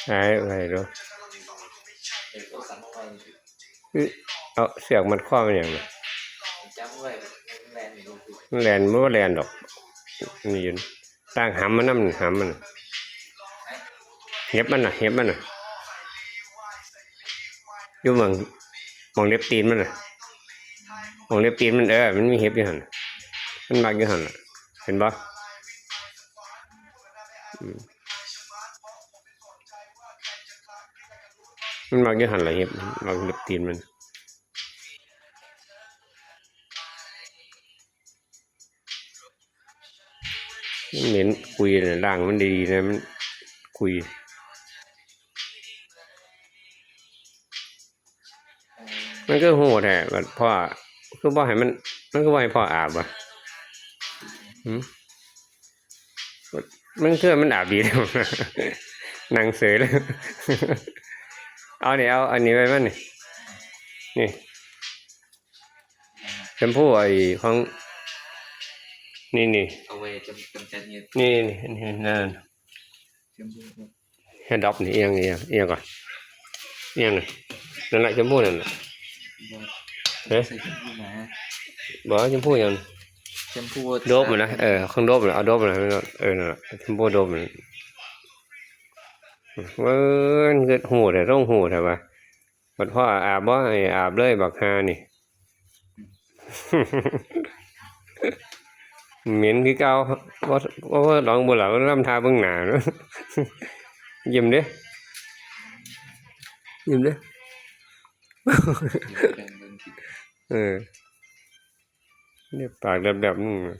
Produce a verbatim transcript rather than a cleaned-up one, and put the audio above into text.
หายไปเด้อ เดี๋ยวก็สั่งไป คือเอาเสือกมัดคอมันหยังน่ะ จำไว้ มันแล่นอยู่ มันแล่น มันบ่แล่นดอก นี่อยู่ ตั้งหำมันนำ หำมันน่ะ เห็บมันน่ะ เห็บมันน่ะ อยู่หม่อง หม่องเล็บตีนมันน่ะ หม่องเล็บตีนมัน เออ มันมีเห็บอยู่หั่นน่ะ มันมักอยู่หั่นน่ะ เห็นบ่ อืม มันมักอยู่หั่นล่ะเห็บ มักเล็บตีนมัน มันเหม็นกุยน่ะ ล้างมันดีๆนะ มันกุย มันคือฮู้แท้ บัดพ่อ คือบ่ให้มัน มันคือบ่ให้พ่ออาบวะ หือ มันคือมันอาบดีแล้ว นั่งเฉยเลย เอานี่ เอาอันนี้ไว้มันนี่ นี่ แชมพูไอ้ของ นี่ นี่ เอาไว้กำ- กำจัดเหงื่อ นี่ นี่ นี่ นั่น แชมพู แฮดดอปนี่ อีหยัง อีหยัง อีหยังก่อน อีหยังน่ะ นั่นแหละ แชมพูนั่นน่ะ บ่ เอ๊ะ ใส่แชมพูหมา บ่ แชมพูหยัง แชมพู โดบมันนะ เออ ของโดบมันนะ เอาโดบมันนะ เออ นั่นแหละ แชมพูโดบมัน เว้ย มันคือฮู้แท้ ต้องฮู้แท้วะ บัดพ่ออาบบ่ให้อาบเลย บักห่านี่ เหม็นคือเก่า บ่ บ่ บ่ลองบ่ล่ะ มันทำท่าเบิ่งหน้าเนาะ ยิ้มเด้ ยิ้มเด้ เออ เนี่ยปากแหลบๆ มึงน่ะ